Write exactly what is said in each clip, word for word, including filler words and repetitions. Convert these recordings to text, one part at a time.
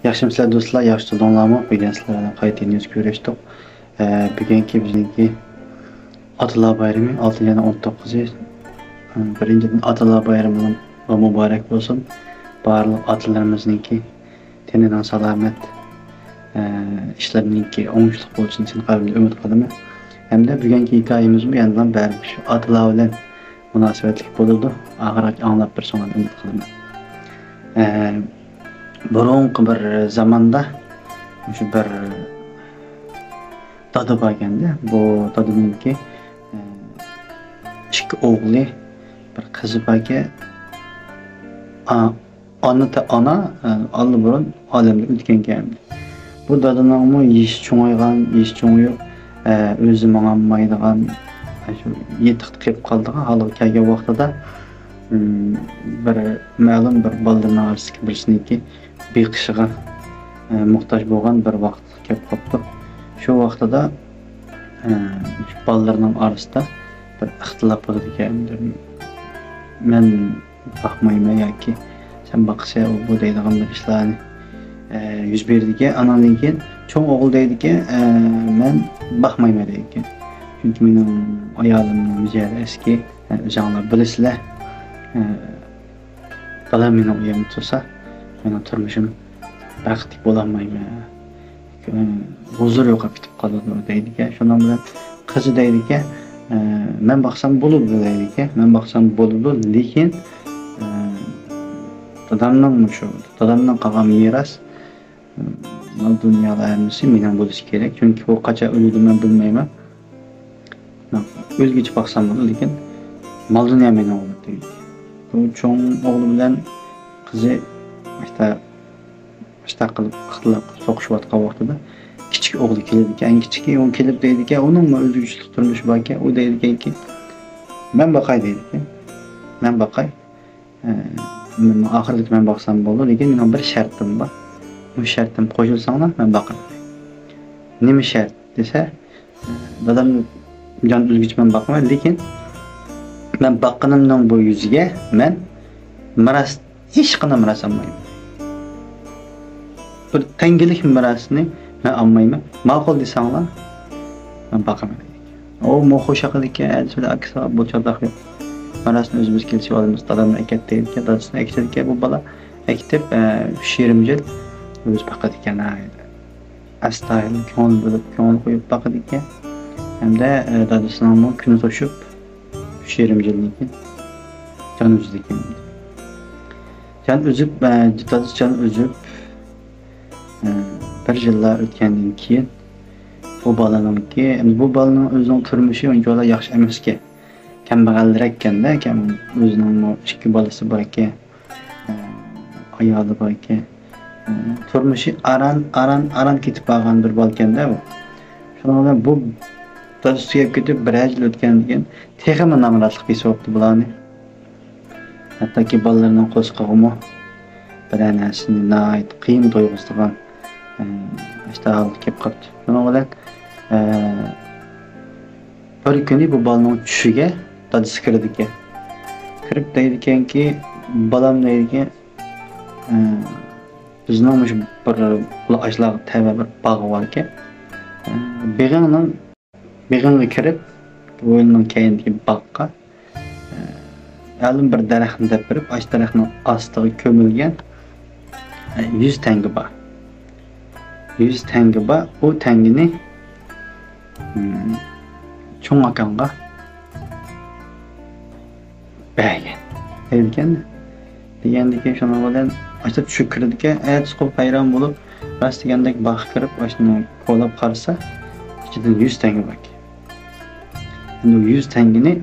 ياخشىمۇسىلەر دوستلار، ياخشى تۇردۇڭلارمۇ؟ بۈگۈن سىلەر بىلەن قايتا يۈز كۆرۈشتۇق. ئە، بۈگۈنكى بىزنىڭكى ئاتىلار بايرىمى، ئالتىنچى ئاينىڭ ئون توققۇزى. بىرىنچىدىن، ئاتىلار بايرىمىڭلار مۇبارەك بولسۇن. بارلىق ئاتىلىرىمىزنىڭكى تېنىنىڭ سالامەت، ئە، ئىشلىرىنىڭكى ئوڭۇشلۇق بولۇشىنى چىن قەلبىمدىن ئۈمىد قىلىمەن. ھەمدە بۈگۈنكى ھېكايىمىزمۇ يەنىلا بەرىبىر شۇ ئاتىلار بىلەن مۇناسىۋەتلىك بولىدۇ. ئاخىرغىچە ئاڭلاپ بېرىشىڭلارنى ئۈمىد قىلىمەن. ئە، بۇرۇنقى بىر زاماندا مۇشۇ بىر دادا باركەندە، بۇ دادىنىڭكى، ئە، ئىككى ئوغلى، بىر قىزى باركەن. ئا-، ئانا تا-، ئانا، ئە، ئاللىبۇرۇن ئالەمدىن ئۆتكەنكەن. بۇ دادىنىڭمۇ يېشى چوڭايغان، يېشى چوڭىيىپ، ئە، ئۆزى ماڭالمايدىغان، ئە، شۇ يېتىقتا قېلىپ قالىدىغان ھالغا كەلگەن ۋاقتىدا، ئىم، بىر مەلۇم بىر بالىلىرىنىڭ ئارىسىدىكى بىرسىنىڭكى بېقىشىغا، ئە، موھتاج بولغان بىر ۋاقىت كەپ قاپتۇ. شۇ ۋاقتىدا، ئە، شۇ بالىلىرىنىڭ ئارىسىدا بىر ئىختىلاپ بولىدىكەن. مەن باقمايمەن ياكى سەن باقىسەن، ئۇ بۇ دەيدىغان بىر ئىشلارنى، ئە، يۈز بېرىدىكەن. ئاناندىن كېيىن چوڭ ئوغۇل دەيدىكەن، ئە، مەن باقمايمەن دەيدىكەن. چۈنكى مېنىڭ ئايالىمنىڭ مىجەزى ئەسكى، ئە، ئۆزۈڭلار بىلىسىلەر. ئە، دادام مېنىڭ ئۆيۈمدە تۇرسا، مېنىڭ تۇرمۇشۇم بەختلىك بولالمايمەن. ھۇزۇر يوقاپ كېتىپ قالىدۇ دەيدىكەن. شۇنىڭ بىلەن قىزى دەيدىكەن، ئە، مەن باقسام بولىدۇ دەيدىكەن. مەن باقسام بولىدۇ، لېكىن، ئە، دادامنىڭ مۇشۇ، دادامدىن قالغان مىراس، مال دۇنيالار ھەممىسى مېنىڭ بولۇشى كېرەك. چۈنكى ئۇ قاچان ئۆلىدۇ مەن بىلمەيمەن. مەن ئۆلگۈچە باقسام بولىدۇ، لېكىن مال دۇنيا مېنىڭ بولىدۇ دەيدىكەن. بۇ چوڭ ئوغلى بىلەن قىزى ئاشتا ئاشتا قىلىپ ئىختىلاپ قىلىپ سوقۇشۇۋاتقان ۋاقتىدا كىچىك ئوغلى كېلىدىكەن. ئەڭ كىچىكى ئۇ كېلىپ دەيدىكەن، ئۇنىڭمۇ ئۆزگىچىلىك تۇرمۇشى باركەن. ئۇ دەيدىكەنكى، مەن باقاي دەيدىكەن. مەن باقاي. ئە، مەن ئاخىرىدا مەن باقسام بولىدۇ، لېكىن مېنىڭ بىر شەرتىم بار. بۇ شەرتىم قوشۇلساڭلار مەن باقىمەن. نېمە شەرت دېسە، دادام جان ئۈزگۈچە مەن باقىمەن، لېكىن مەن باققىنىمنىڭ بۇ يۈزىگە مەن مىراس، ھېچقانداق مىراس ئالمايمەن. بىر تەڭگىلىك مىراسنى مەن ئالمايمەن. ماقۇل دېسەڭلار، مەن باقىمەن. ئۇ موخۇ شاقىدىكەن، ئەتىسى بىلەن ئاكىسىغا بۇ چاتاق يوق. مىراسنى ئۆزىمىز كېلىشىپ ئالىمىز، دادامنى ئەكەت دەيدىكەن، دادىسىنى ئەكېتىدىكەن. بۇ بالا ئەكېتىپ، ئە، ئۈچ يېرىم يىل ئۆزى باقىدىكەن. ئەستايىدىل كۆڭۈل بۆلۈپ، كۆڭۈل قويۇپ باقىدىكەن. ھەمدە، ئە، دادىسىنىڭمۇ كۈنى توشۇپ، ئۈچ يېرىم يىلدىن كېيىن جان ئۈزىدىكەن. جان ئۈزۈپ، ئە، دادىسى جان ئۈزۈپ، ئە، بىر يىللار ئۆتكەندىن كېيىن بۇ بالىنىڭكى، بۇ بالىنىڭ ئۆزىنىڭ تۇرمۇشى ئۇنچىۋالا ياخشى ئەمەسكەن. كەمبەغەلرەككەندە، كەم-، ئۆزىنىڭمۇ ئىككى بالىسى باركەن، ئايالى باركەن. تۇرمۇشى ئاران، ئاران، ئاران كېتىپ بارغان بىر بالىكەندە بۇ. شۇنىڭ بىلەن بۇ دادىسى تۈگەپ كېتىپ بىرەر يىل ئۆتكەندىن كېيىن تېخىمۇ نامراتلىق بېسىۋاپتۇ بۇلارنى. ھەتتاكى بالىلىرىنىڭ قورسىقىغىمۇ بىرەر نەرسىنى ناھايىتى قىيىن تويغۇزىدىغان، ئە، ئىشتىھالىق كېلىپ قاپتۇ. شۇنىڭ بىلەن، ئە، بىر كۈنى بۇ بالىنىڭ چۈشىگە دادىسى كىرىدىكەن. كىرىپ دەيدىكەنكى، بالام دەيدىكەن، ئە، بىزنىڭ مۇشۇ بىر ئاشۇلارغا تەۋە بىر باغ باركەن. ئە، بېغىڭنىڭ بېغىڭغا كىرىپ، ھويلىنىڭ كەينىدىكى باغقا، ئە، مەلۇم بىر دەرەخنى دەپ بېرىپ، ئاشۇ دەرەخنىڭ ئاستىغا كۆمۈلگەن، ئە، يۈز تەڭگە بار. يۈز تەڭگە بار. ئۇ تەڭگىنى، ئىم، چوڭ ئاكاڭغا بەرگىن دەيدىكەن. دېگەندىكىن شۇنىڭ بىلەن ئاشۇ چۈشكە كىرىدىكەن. ئەتىسى قوپۇپ ھەيران بولۇپ، راست دېگەندەك باغقا كىرىپ، ئاشۇنى كولاپ قارىسا، ئىچىدىن يۈز تەڭگە باركەن. ئەمدى ئۇ يۈز تەڭگىنى،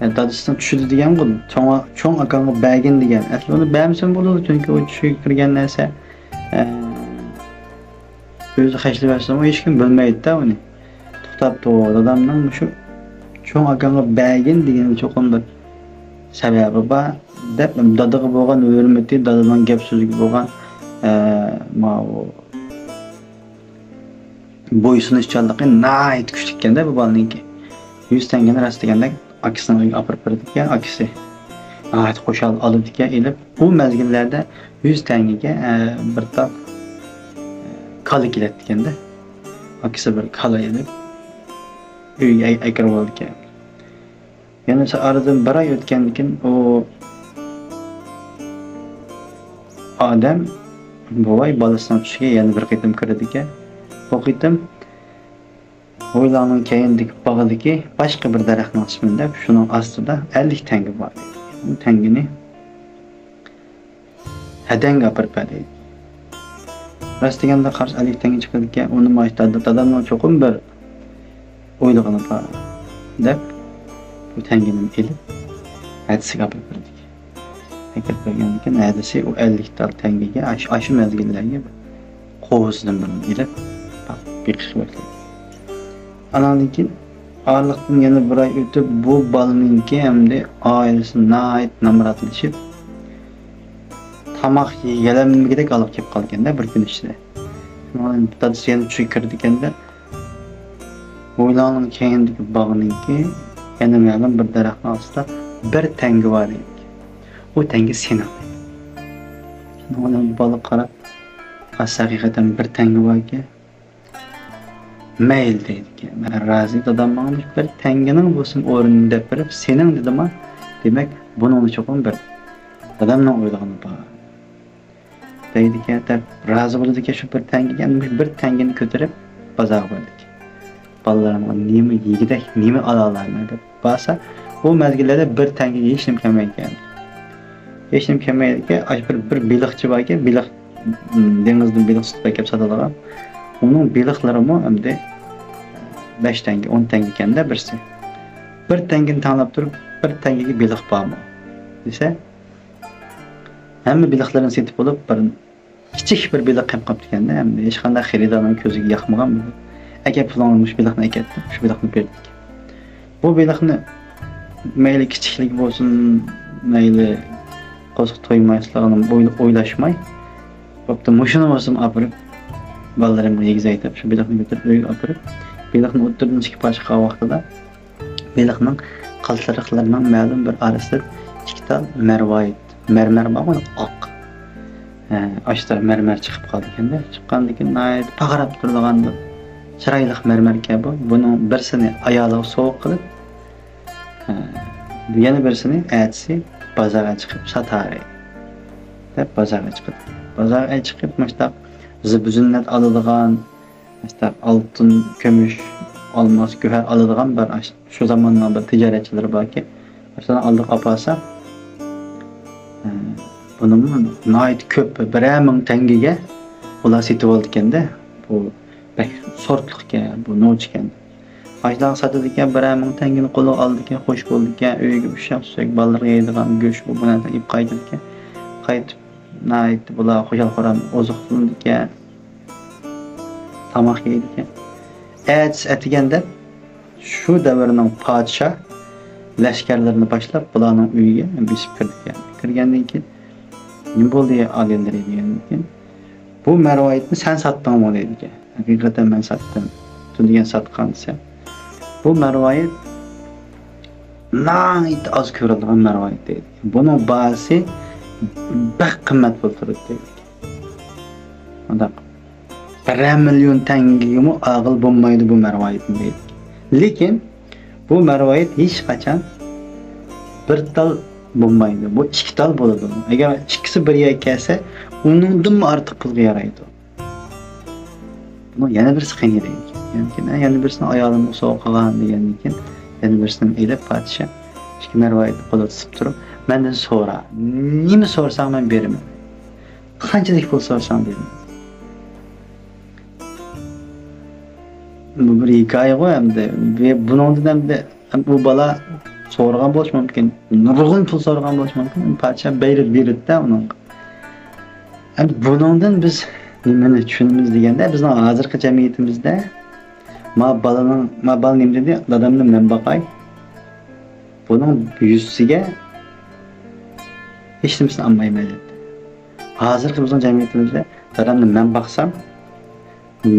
ئە، دادىسىنىڭ چۈشىدە دېگەنغۇ، چوڭ، چوڭ ئاكاڭغا بەرگىن دېگەن. ئەسلى ئۇنى بەرمىسىمۇ بولىدۇ، چۈنكى ئۇ چۈشىگە كىرگەن نەرسە، ئە، ئۆزى خەجلىۋەتسىمۇ ھېچكىم بىلمەيدۇ-دە ئۇنى. توختاپ تۇر، دادامنىڭ مۇشۇ چوڭ ئاكاڭغا بەرگىن دېگىنى چوقۇم بىر سەۋەبى بار دەپ، دادىغا بولغان ھۆرمىتى، دادىنىڭ گەپ سۆزىگە بولغان، ئە، ماۋۇ بويسۇنۇشچانلىقى ناھايىتى كۈچلۈككەندە بۇ بالىنىڭكى. يۈز تەڭگىنى راست دېگەندەك ئاكىسىنىڭ ئۆيىگە ئاپىرىپ بېرىدىكەن، ئاكىسى ناھايىتى خۇشال ئالىدىكەن، ئېلىپ. ئۇ مەزگىللەردە يۈز تەڭگىگە، ئە، بىر تاپ كالا كېلەتتىكەندە، ئاكىسى بىر كالا ئېلىپ ئۆيگە ئەكىرىپ ئالىدىكەن. يەنە ئارىدىن بىر ئاي ئۆتكەندىن كېيىن ئۇ ئادەم بوۋاي بالىسىنىڭ چۈشىگە يەنە بىر قېتىم كىرىدىكەن. بۇ قېتىم ھويلانىڭ كەينىدىكى باغدىكى باشقا بىر دەرەخنىڭ ئىسمىنى دەپ، شۇنىڭ ئاستىدا ئەللىك تەڭگە بار ئىدى. ئۇ تەڭگىنى ھەدەڭگە ئاپىرىپ بەردى. راست دېگەندە قارىسا ئەللىك تەڭگە چىقىدىكەن. ئۇنى مايتا دادامنىڭ چوقۇم بىر ئويلىغىنى بار دەپ، بۇ تەڭگىنى ئېلىپ ھەدىسىگە ئاپىرىپ بەردى. ئەكىرىپ بەرگەندىن كېيىن ھەدىسى ئۇ ئەللىك تال تەڭگىگە ئاش-، ئاشۇ مەزگىللەرگە قوزىدىن بىرنى ئېلىپ بېقىشقا باشلىدى. ئاناندىن كېيىن ئارىلىقتىن يەنە بىر ئاي ئۆتۈپ، بۇ بالىنىڭكى ھەمدە ئائىلىسى ناھايىتى نامراتلىشىپ، تاماق يېيەلمىگۈدەك ھالغا كېلىپ قالغانىكەن-دە بىر كۈن ئىچىدە. شۇنىڭ بىلەن دادىسى يەنە چۈشكە كىرىدىكەن-دە، ھويلانىڭ كەينىدىكى باغنىڭكى يەنە مەلۇم بىر دەرەخنىڭ ئاستىدا بىر تەڭگە بار ئىدى. ئۇ تەڭگە سېنىڭ. شۇنىڭ بىلەن بالا قاراپ، ئاستا ھەقىقەتەن بىر تەڭگە باركەن. مەيلى دەيدىكەن. مەن رازى، دادام ماڭا مۇشۇ بىر تەڭگىنىڭ بولسۇن ئورنىنى دەپ بېرىپ، سېنىڭ دېدىما، دېمەك، بۇنىڭدا چوقۇم بىر دادامنىڭ ئويلىغىنى بار دەيدىكەن، دەپ رازى بولىدىكەن شۇ بىر تەڭگىگە. مۇشۇ بىر تەڭگىنى كۆتۈرۈپ بازارغا باردىكەن. بالىلىرىمغا نېمە يېگۈدەك، نېمە ئالالايمەن دەپ بارسا، ئۇ مەزگىللەردە بىر تەڭگىگە ھېچنېمە كەلمەيدىكەن. ھېچنېمە كەلمەيدىكەن. ئاشۇ بىر، بىر بېلىقچى باركەن، بېلىق، دېڭىزدىن بېلىق تۇتۇپ ئەكەپ ساتىدىغان. ئۇنىڭ بېلىقلىرىمۇ ئەمدى بەش تەڭگە، ئون تەڭگە ئىكەن-دە بىرسى. بىر تەڭگىنى تەڭلەپ تۇرۇپ، بىر تەڭگىگە بېلىق بارمۇ دېسە، ھەممە بېلىقلىرىنى سېتىپ بولۇپ، بىر كىچىك بىر بېلىق قېلىپ قاپتىكەن-دە، ئەمدى ھېچقانداق خېرىدارنىڭ كۆزىگە ياقمىغان بېلىق. ئەكەپ، پۇلۇڭلارنى، مۇشۇ بېلىقنى ئەكەت دەپ، شۇ بېلىقنى بەردىكەن. بۇ بېلىقنى مەيلى كىچىكلىكى بولسۇن، مەيلى قورسىقى تويماسلىقىنى ئويلا-، ئويلاشماي، بوپتۇ، مۇشۇنى بولسىمۇ ئاپىرىپ، بالىلىرىمغا يېگۈزەي دەپ، شۇ بېلىقنى كۆتۈرۈپ ئۆيگە ئاپىرىپ، بېلىقنى ئوتتۇرىدىن ئىككى پارچە قىلغان ۋاقتىدا، بېلىقنىڭ قالتىرىقلىرىنىڭ مەلۇم بىر ئارىسىدىن ئىككى تال مەرۋايىت، مەرمەر بارغۇ، ئاق. ھە، ئاشتا مەرمەر چىقىپ قالىدىكەن-دە. چىققاندىن كېيىن ناھايىتى پارقىراپ تۇرىدىغان بىر چىرايلىق مەرمەركەن بۇ. بۇنىڭ بىرسىنى ئايالىغا سوۋغا قىلىپ، ھە، يەنە بىرسىنى ئەتىسى بازارغا چىقىپ ساتاي دەپ بازارغا چىقىدۇ. بازارغا چىقىپ مۇشتاق زىبۇ زىننەت ئالىدىغان، مۇشتاق ئالتۇن، كۈمۈش، ئالماس، گۆھەر ئالىدىغان بىر ئاش-، شۇ زاماننىڭ بىر تىجارەتچىلىرى باركەن، ئاشۇلارنى ئالدىغا ئاپارسا، ئە، بۇنىمۇ ناھايىتى كۆپ، بىرەر مىڭ تەڭگىگە ئۇلار سېتىۋالىدىكەن-دە. بۇ بەك سورتلۇقكەن، بۇ نوچىكەن. ئاشۇلارغا ساتىدىكەن، بىرەر مىڭ تەڭگىنى قولىغا ئالىدىكەن، خوش بولىدىكەن، ئۆيىگە ئۇششاق-چۈششەك بالىلىرىغا يەيدىغان گۆش، بۇ، بۇ نەرسىلەرنى ئېلىپ قايتىدىكەن. قايتىپ ناھايىتى بۇلار خۇشال-خۇرام ئوزۇقلىنىدىكەن، تاماق يەيدىكەن. ئەتىسى ئەتىگەندە شۇ دەۋرنىڭ پادىشاھ لەشكەرلىرىنى باشلاپ بۇلارنىڭ ئۆيىگە بېسىپ كىردىكەن. كىرگەندىن كېيىن، «نېمە بولدى، ئالىيلىرى؟» دېگەندىن كېيىن، «بۇ مەرۋايىتنى سەن ساتتىڭمۇ؟» دەيدىكەن. «ھەقىقەتەن مەن ساتتىم.» «تۈنۈگۈن ساتقان» دېسە، «بۇ مەرۋايىت ناھايىتى ئاز كۆرۈلىدىغان مەرۋايىت» دەيدىكەن. «بۇنىڭ باھاسى بەك قىممەت پۇل تۇرىدۇ» دەيدىكەن. ئۇنداق بىرەر مىليون تەڭگىگىمۇ ئالغىلى بولمايدۇ بۇ مەرۋايىتنى دەيدىكەن. لېكىن بۇ مەرۋايىت ھېچقاچان بىر تال بولمايدۇ. بۇ ئىككى تال بولىدۇ. ئەگەر ئىككىسى بىر يەرگە كەلسە، ئۇنىڭدىنمۇ ئارتۇق پۇلغا يارايدۇ. بۇنىڭ يەنە بىرسى قېنى دەيدىكەن. يەنە بىرسىنى ئايالىمغا سوۋغا قىلغان دېگەندىن كېيىن، يەنە بىرسىنى ئېلىپ پادىشاھ ئىككى مەرۋايىتنى قولىغا تۇتۇپ تۇرۇپ، «مەندىن سورا. نېمە سورىساڭ مەن بېرىمەن. قانچىلىك پۇل سورىساڭ بېرىمەن.» بۇ بىر ھېكايىغۇ ئەمدى. بۇنىڭدىن ئەمدى ئۇ بالا سورىغان بولۇشى مۇمكىن، نۇرغۇن پۇل سورىغان بولۇشى مۇمكىن. پادىشاھ بېرىپ بېرىدىدە ئۇنىڭغا. ئەمدى بۇنىڭدىن بىز نېمىنى چۈشىنىمىز دېگەندە، بىزنىڭ ھازىرقى جەمئىيىتىمىزدە ما بالىنىڭ، ما بالا نېمە دېدى؟ «دادامنى مەن باقاي.» بۇنىڭ يۈزىسىگە ھېچ نېمىسىنى ئالمايمەن دېدى. ھازىرقى بىزنىڭ جەمئىيىتىمىزدە «دادامنى مەن باقسام،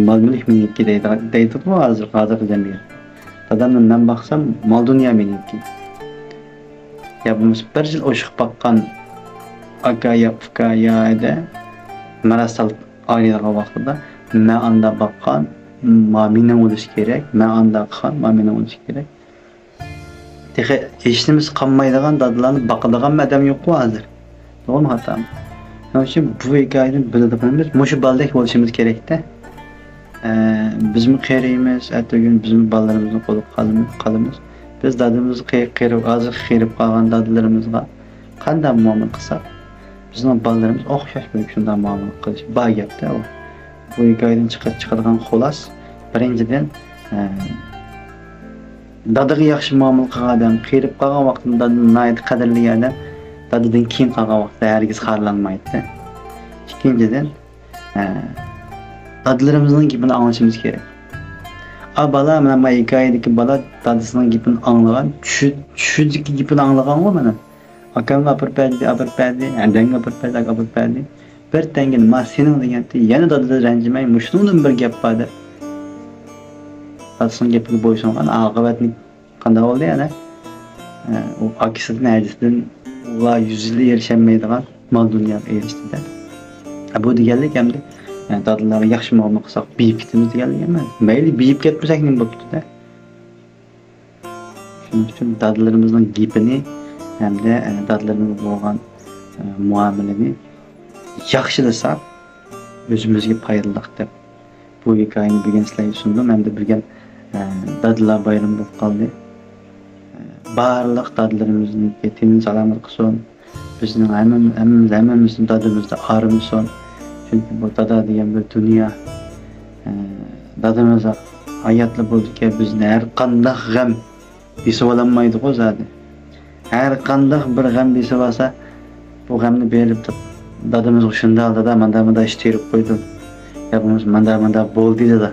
مال-مۈلۈك مېنىڭكى» دەيدىغان، دەيدىغۇ ھازىر، ھازىرقى جەمئىيەت. «دادامنى مەن باقسام، مال-دۇنيا مېنىڭكى.» يا بولمىسا بىر يىل ئوشۇق باققان ئاكا يا ئۇكا يا ھەدە مىراس سالىپ ئايرىلغان ۋاقتىدا مەن ئاندا باققان، ما مېنىڭ بولۇشى كېرەك، مەن ئاندا قىلغان، ما مېنىڭ بولۇشى كېرەك. تېخى ھېچنېمىسى قالمايدىغان دادىلارنى باقىدىغانمۇ ئادەم يوققۇ ھازىر؟ توغرىمۇ، خاتامۇ؟ شۇنىڭ ئۈچۈن بۇ ھېكايىدىن بىلىدىغىنىمىز، مۇشۇ بالىدەك بولۇشىمىز كېرەكتە. ئە، بىزمۇ قېرىيمىز، ئەتىگۈن بىزمۇ بالىلىرىمىزنى قولىغا قالىمىز، قالىمىز. بىز دادىمىز قېرىپ، ھازىر قېرىپ قالغان دادىلىرىمىزغا قانداق مۇئامىلە قىلساق، بىزنىڭ بالىلىرىمىز ئوخشاش بىر شۇنداق مۇئامىلە قىلىش بار گەپتە ئۇ. بۇ ھېكايىدىن چىقىپ چىقىدىغان خۇلاسە، بىرىنچىدىن، ئە، دادىغا ياخشى مۇئامىلە قىلغان ئادەم، قېرىپ قالغان ۋاقتىدا دادىنى ناھايىتى قەدىرلىگەن ئادەم، دادىدىن كېيىن قالغان ۋاقىتتا ھەرگىز خارلانمايدۇ. ئىككىنچىدىن، ئە، دادىلىرىمىزنىڭ گېپىنى ئاڭلىشىمىز كېرەك. ئا بالا، مانا ما ھېكايىدىكى بالا دادىسىنىڭ گېپىنى ئاڭلىغان، چۈشى-، چۈشىدىكى گېپىنى ئاڭلىغانغۇ مانا. ئاكامغا ئاپىرىپ بەردى، ئاپىرىپ بەردى، ھەدەمگە ئاپىرىپ بەردى، ئاپىرىپ بەردى. بىر تەڭگىنى ما سېنىڭ دېگەنتى، يەنە دادىدىن رەنجىمەي، مۇشۇنىڭدىن بىر گەپ بار دەپ، دادىسىنىڭ گېپىگە بويسۇنغان. ئاقىۋەتنى قانداق بولدى يەنە؟ ئە، ئۇ ئاكىسىدىن، ھەدىسىدىن ئۇلار يۈز يىل ئېرىشەلمەيدىغان مال دۇنياغا ئېرىشتى-دە. ئە، بۇ دېگەنلىك ئەمدى، ئە، دادىلارغا ياخشى مۇئامىلە قىلساق، بېيىپ كېتىمىز دېگەنلىك ئەمەس. مەيلى، بېيىپ كەتمىسەك نېمە بوپتۇ-دە؟ شۇنىڭ ئۈچۈن دادىلىرىمىزنىڭ گېپىنى ھەمدە، ئە، دادىلىرىمىزغا بولغان، ئە، مۇئامىلىنى ياخشىلىساق، ئۆزىمىزگە پايدىلىق دەپ بۇ ھېكايىنى بۈگۈن سىلەرگە سۇندۇم. ھەمدە بۈگۈن، ئە، دادىلار بايرىمى بولۇپ قالدى. ئە، بارلىق دادىلىرىمىزنىڭكى تېنىنى سالامەت قىلسۇن. بىزنىڭ ھەممىمىز، ھەممىمىز، ھەممىمىزنىڭ دادىمىزدا ئارىمىسۇن. چۈنكى بۇ دادا دېگەن بىر دۇنيا. ئە، دادىمىز ھاياتلا بولىدىكەن، بىزنى ھەر قانداق غەم بېسىۋالالمايدىغۇ زادى. ھەر قانداق بىر غەم بېسىۋالسا، بۇ غەمنى بېرىپ دادىمىزغا، شۇنداق دادا، مانداق مانداق ئىش تېرىپ قويدۇم، يا بولمىسا مانداق مانداق بولدى دادا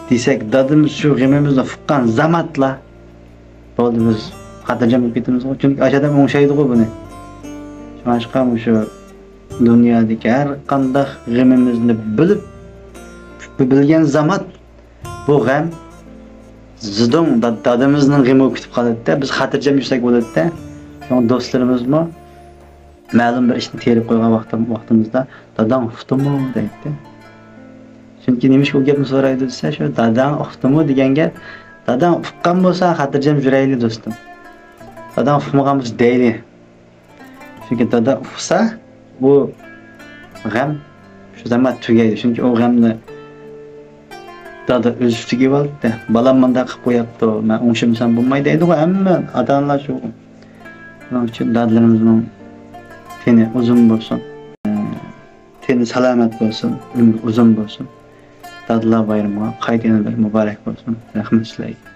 دېسەك، دادىمىز شۇ غېمىمىزنى ئۇققان زامانلا بولدى، بىز خاتىرجەم بولۇپ كېتىمىزغۇ. چۈنكى ئاشۇ ئادەم ئوڭشايدىغۇ بۇنى. شۇڭلاشقا مۇشۇ دۇنيادىكى ھەر قانداق غېمىمىزنى بىلىپ، بىلگەن زامان بۇ غەم زىدىڭ دا-، دادىمىزنىڭ غېمى بولۇپ كېتىپ قالاتتى. بىز خاتىرجەم يۈرسەك بولاتتى. شۇڭا دوستلىرىمىزمۇ مەلۇم بىر ئىشنى تېرىپ قويغان ۋاقتىم-، ۋاقتىمىزدا، «داداڭ ئۇقتىمۇ؟» دەيتتى. چۈنكى نېمىشقا ئۇ گەپنى سورايدۇ دېسە، شۇ «داداڭ ئۇقتىمۇ؟» دېگەن گەپ، داداڭ ئۇققان بولسا خاتىرجەم يۈرەيلى، دوستۇم. داداڭ ئۇقمىغان بولسا دەيلى. چۈنكى دادا ئۇقسا، بۇ غەم شۇ زامان تۈگەيدۇ. چۈنكى ئۇ غەمنى دادا ئۆزى تۈگىۋالدى. «بالام مانداق قىلىپ قويۇپتۇ، مەن ئوڭشىمىسام بولماي» دەيدىغۇ ھەممە ئاتا-ئانىلار شۇ. شۇنىڭ ئۈچۈن دادىلىرىمىزنىڭ تېنى ئۇزۇن بولسۇن، تېنى سالامەت بولسۇن، ئۆمرى ئۇزۇن بولسۇن. دادىلار بايرىمىغا قايتا يەنە بىر مۇبارەك بولسۇن. رەھمەت سىلەرگە.